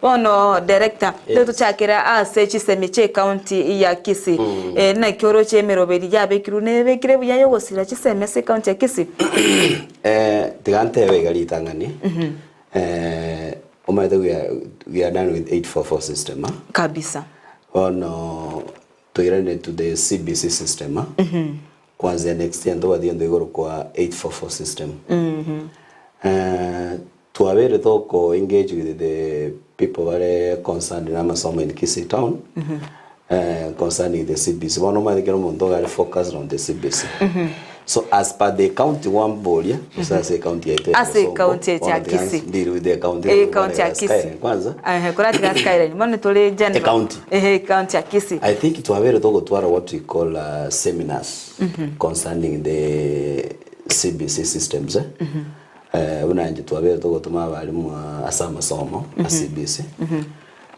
Bono director, yes, tochakere ase chisemi chia ecounty ya Kisii. Naki oroche emeroberi yabekirwe nebekire buya yogosira chisemi ase ecounty ya Kisii? Tiga ntebe iga ritang'ani, omanyete we are done with 844 system ah. Kabisa. Bono toirane to the CBC system ah. Kwanzia next year ntobwate egento gekorokwa 844 system. Twabeire toko engage with the people bare concerned na amasomo in Kisii town concerning the CBC. Bono omanyete kera omonto iga are focused on the CBC. So as per the county gwamboria gose ase ecounty yaito ya Ase Bosongo, ecounty yaito ya bono tiga Kisii. deal with the county Ecounty ya Kisii. Skyline kwanza. Ehe, koratiga Skyline. Bono tore general. Ecounty. Ehe, ecounty ya Kisii. I think twabeire togotwara what we call seminars concerning the CBC systems eh. Buna inche twabeire togotoma abalimu ase amasomo a CBC.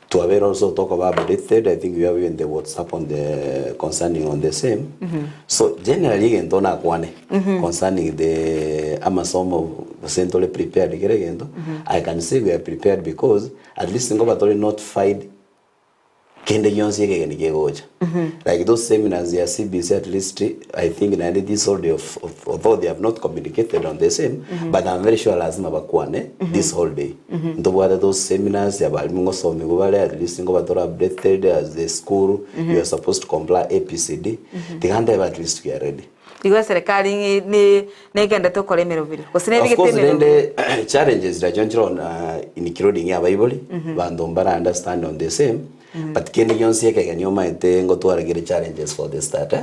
Twabeire also tokoba updated, I think we have even the WhatsApp on the concerning on the same. So generally egento nakwane concerning the amasomo gose ntore prepared kera egento, I can say we are prepared because at least nkoba tore notified Kende gionsi ekegeni kegocha. Like those seminars ya CBC at least I think naende this whole day of, of, although they have not communicated on the same but I'm very sure lazima bakwane this whole day. Ntobwate those seminars abalimu ngosomigwa bare at least ngoba tore updated as the school you are supposed to comply ABCD. Tiga ntebe at least we are ready. Igo eserekari ng'i ne negendete gokora emeroberi, gose Of nebegete course emeroberi. rende challenges nachio nchire on including abaibori banto mbara understand on the same but kende gionsi ekegeni omaete ngotwara kere challenges for the start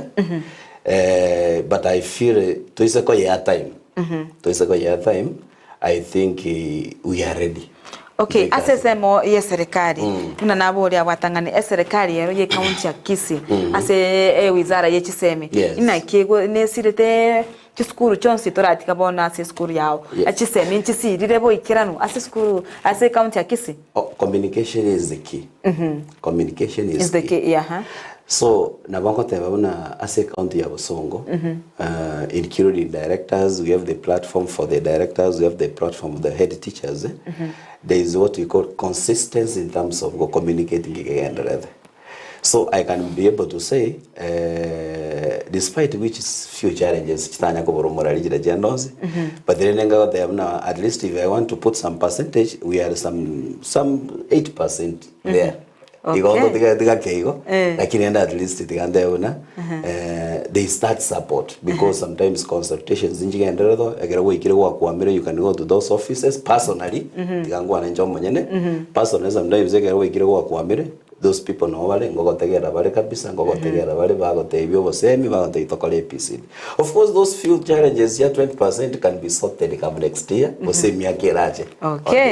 eh, but I feel toise koyea time toise koyea time I think we are ready. Okay, ase ensemo y'eserekari, buna naboria abwatang'ani, eserekari ero y'ecounty ya Kisii, ase ewizara ye chisemi, Yes. inaki ego nesirete chisukuru chionsi toratiga bono ase esukuru yao, Yes. chisemi nchisirire boikeranu ase esukuru ase ecounty ya Kisii? Oh, communication is the key. Communication is, Is the key, yeah, huh? So nabo ngoteba buna ase ecounty ya Bosongo including directors, we have the platform for the directors, we have the platform of the head teachers, there is what we call consistency in terms of communicating ekegenderete. So I can be able to say despite which is few challenges chitanya kobora omorari chire chiende onsi, but rende ngagoteba buna at least if I want to put some percentage, we are some 8% there. Igo Okay. tiga tiga keigo Eh. lakini ende at least tiga ntebe buna they start support because sometimes consultations nchigenderere tho ekero gwaikire gwakwamire you can go to those offices personally tiga nkwane inche omonyene personally sometimes ekero gwaikire gwakwamire those people nabo bare ngogotegerera bare kabisa ngogotegerera bare bagotebia obosemi bagotebia tokore ABCD of course those few challenges ya 20% can be sorted come next year gose emiaka erache. Okay.